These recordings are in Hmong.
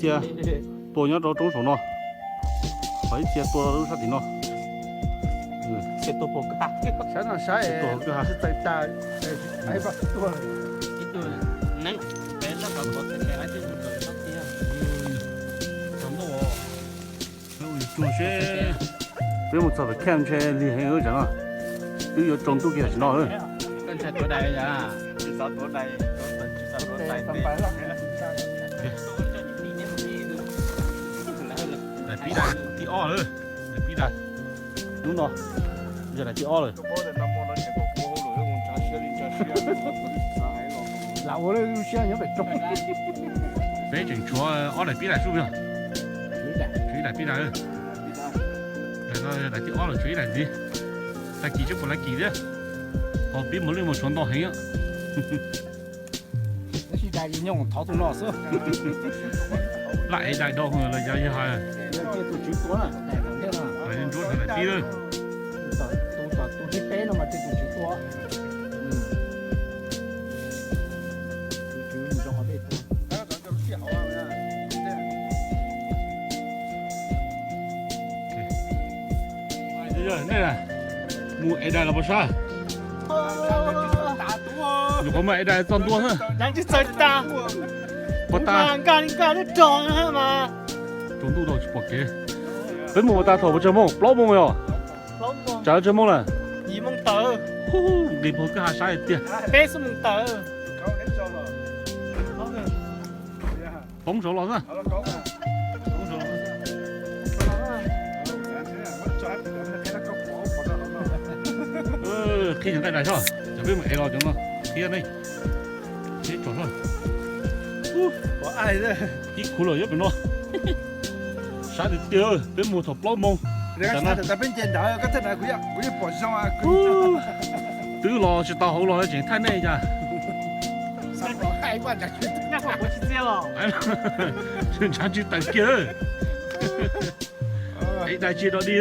Cia tua nyob rau roob saum no, ho ib txhia tua lub sab tim no. Saib no saib, ib tug neeb pem laj kav pov txhais tes lawm. Tsuag seb peb mus txog pem camp ntshe lig heev tsam no, twb yuav tsaus ntuj kiag tam sim no. Daim pib daim thib ob lawm, daim pib daim, hnub no yog daim thib ob lawm. Lam ua lub siab nyob pem roob. Peb tseem tshuav ob daim pib daim xwb yog, tshuav ib daim pib daim. Daim no yog daim thib ob los tshuav ib daim ntxiv. Tag kis tsis pom laj kis thiab, qhov pib mus lwj mus tshuav ntau heev. Tab sis daim nyoos thov tus no xwb. Laj ev daim do los yog yog hais, tus tswv tua na, ntsuab daim pib lawm. Tus thib peb no mas tus tswv tua. Nej mus ev dais los puas sab? Nyuam qhuav mus ev dais txog ntua xwb. Puas tas? Nkag li nkag lub rog mas. Tsaus ntuj tau tsis pom kev. Peb mus puas tas thaum puas tsawg moos? Plaub moos yog? Tsawg tsawg moos lawm? Nqis puag kwj ha sab tiag. Peb xuab moos tawm. Poob saud los xwb. Qhib nqaij dais soj, cov peb mus ev los cov no qhib ne. Qhib tsom soj. Ib khub los nyob pem no. Sab tiag tiag, peb mus thaum plaub moos. Peb nce ntawd, twb los tsis tau hauv los tseem thaij nej cas. Ntshav tsis tawm kiag. Ev dais tsis dog dig.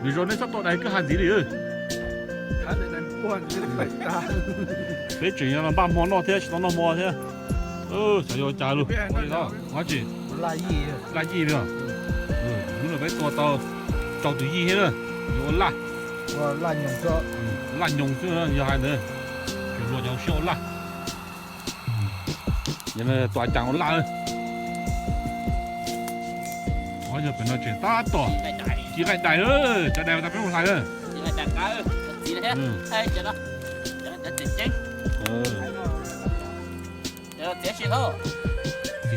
Lwm zaus nej txhob tua dais kwj ha ntxiv li. Peb tseem yog npaj hmo noj thiab tsis tau noj hmo thiab. Xyov yuav ua cas lus. Laj yij li os. Hnub no peb tua tau rau tus yij thiab na. Yuav ua laj, laj nyoos xwb yog hais ntawd. Tseem luag cov siab ua laj. Tua cas ua laj. Yog pem no tseem tab tom ci nqaij dais, cov dais tas peb mus hlais na. Txiv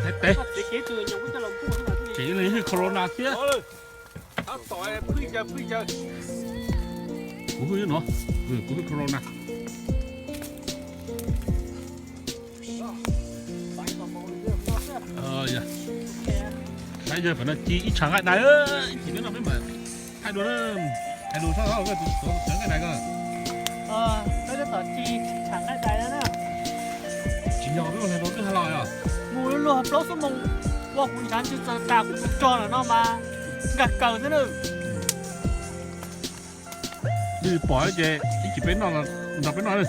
thaib teb. Tseem ib leeg hwj corona thiab. Kuv hwj no, kuv hwj corona. Saib yog pem no ci ib tshav nqaij dais, ib chim peb no peb mam thaij dua, hais lus sab tus tshav nqaij dais ko. Tsis yog peb mus hlais rau twb hais los yog mus luag plaub xuab moos, ua kuv ntshav ntsws txaws tas kuv tus rog lawm no mas nkag kaws xwb na. Twb pom ces ib chim peb noj, nrog peb noj.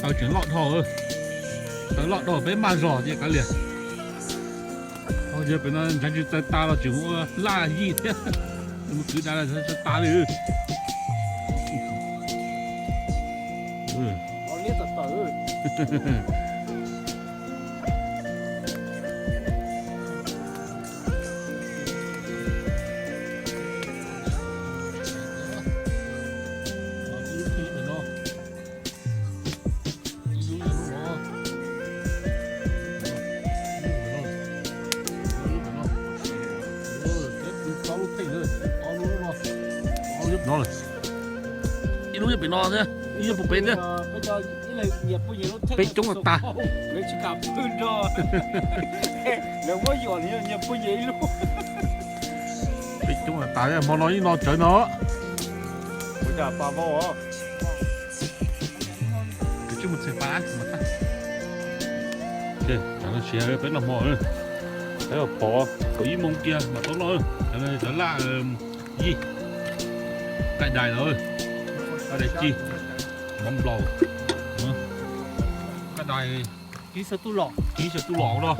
Taws tseem loj dhau, taws loj dhau peb maj zog ces kav liam. Yog pem no ntshav ntsws txaws tas los tseem ua laj yij thiab, mus kwv dais los txaws tas li. No, ib lub nyob pem no thiab, ib lub puag pem thiab. Peb coob tas. Peb coob tas, hmo no ib no tsawv no. Peb noj hmo, peb pov kaum ib moos kiag mas tau noj. Cov laj yij, nqaij dais los, dais ci, mov nplaum, Dais kib xyaw tub los, kib xyaw tub los no.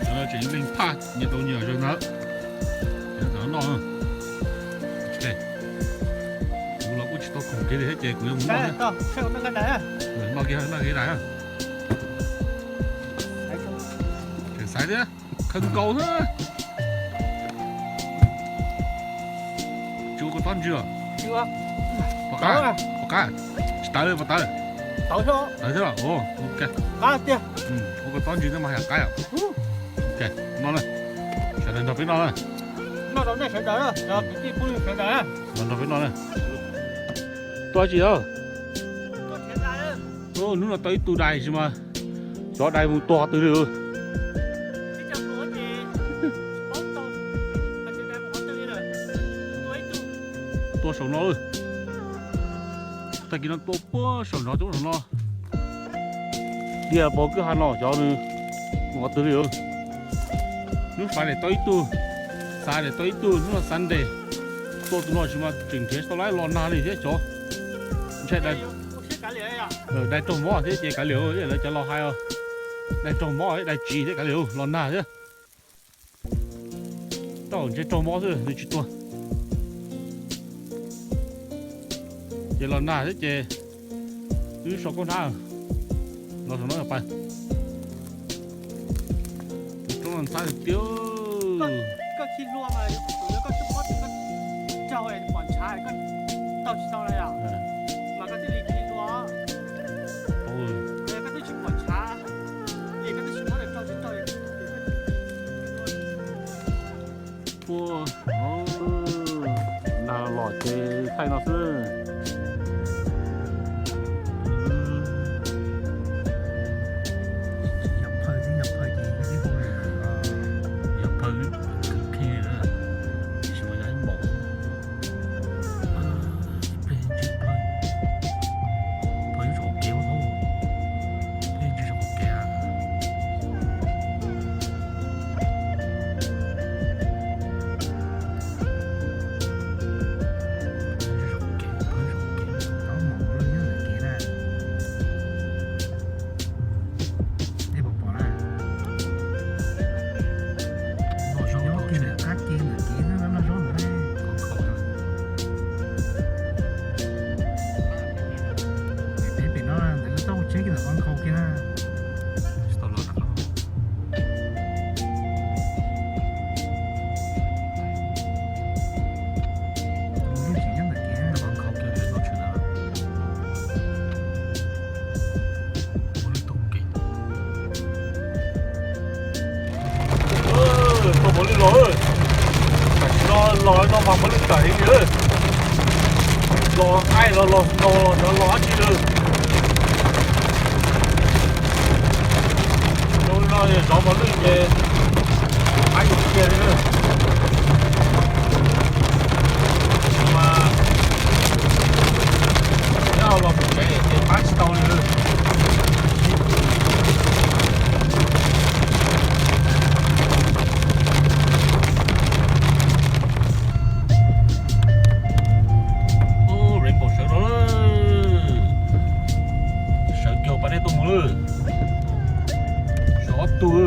Cov no tseem leej thaj nyias tau nyias zaws ntawd. Cov no noj. Ok. Kuv los kuj tsis tau khoom kev li thiab ces kuv yuav mus noj thiab. Noj kiag, noj kiag dais. Tseem xaiv thiab, khaws nkaus xwb. Tsis ua koj tob ntsws os? Pom qab, pom qab. Tsis tawv li, pom tawv. Tawv thiab los? Ok. Ua koj tob ntsws thiab mas yam qaib os. Ok, noj na. Sawv daws nrog peb noj na. Nrog peb noj na. Tuaj tsis tau. Hnub no tau ib tug dais tsis mas cov dais mus tuag twg li. Tua saum no. Tag kis no tua puag saum nrov coob saum no. Tiag pog kwj ha no cov nws mus qhov twg li. Hnub Friday tau ib tug, Saturday tau ib tug, hnub no Sunday. Tua tus no tsis mas tseem nrhiav tsis tau lawm, los nag li thiab cov. Ntshai dais raug mob thiab ces kav liam, lawv cov laus hais os. Dais raug mob, dais tsiv thiab kav liam, los nag thiab. Tau ntshe raug mob xwb nws tsis tuag. Ces los nag thiab ces wb so koj hnab los saum no pais. Roob no ntxhab tiag. Puag nag los ces thaij no xwb. Yog phawj xwb, yog phawj ces ib hauj lwm, yog phawj khwv khij, tab sis mas yog ib npaum. Peb ntsib phawj, phawj ib tsoom kev ua thoob, peb ntsib tsoom kev. Noj zaub, noj zaub ntawm kev na, noj zaub ntawm na. Pem no ntawm lub taub hau tsheb kiag ntawm qhov nkhaus kiag na. Tsis tau los nram qab. Lub tseem nyob ntawm kev na. Qhov nkhaus kiag ntawm no tshwm ntawd. Ua lwj tau kev. Tau mos lwj los. Tam sim no los no mas mos lwj tawm heev li. Los qaij los los no los dab tsi lawm. Zoo li no zov mos lwj ces qaib ib tiag li. Tab sis mas nyob los mus tsev ces pab tsis tau li. Ub, Rainbow sawv los lawm. Sawv kiag pas dej tuaj mus lawm. Sawv ob tug.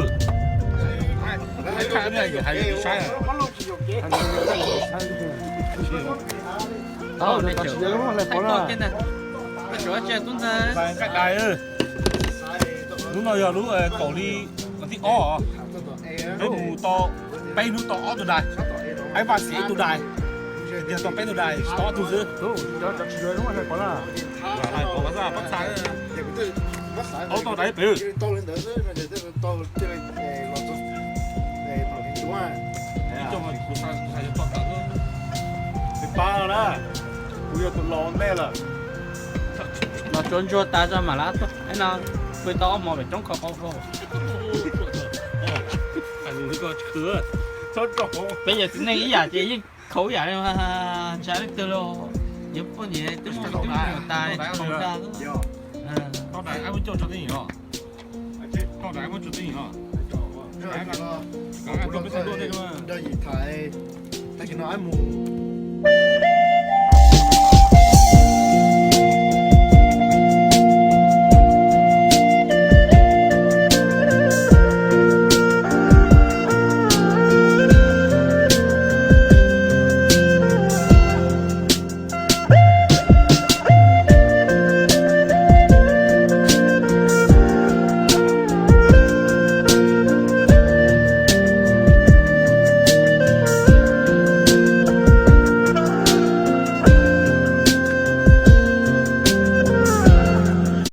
Nqaij dais, lub no yog lub kaum li, lub thib ob. Peb mus tau peb hnub tau ob tug dais, peb vaj xiam ib tug dais, yog tau peb tug dais tau ob tug xwb. Aub tau dais pem. Pab na, kuv yog tus laus nej lawm. Los tsuav ntsuag tas zog mam li tuaj no, pw tau ob hmos pem roob kho qau hau. Peb yog txiv neej ib yam ces yeej khaus ib yam li, ntshai leej twg los yuav poj niam twb muaj twb muaj tas tsis khaus ntag. Tab sis no mus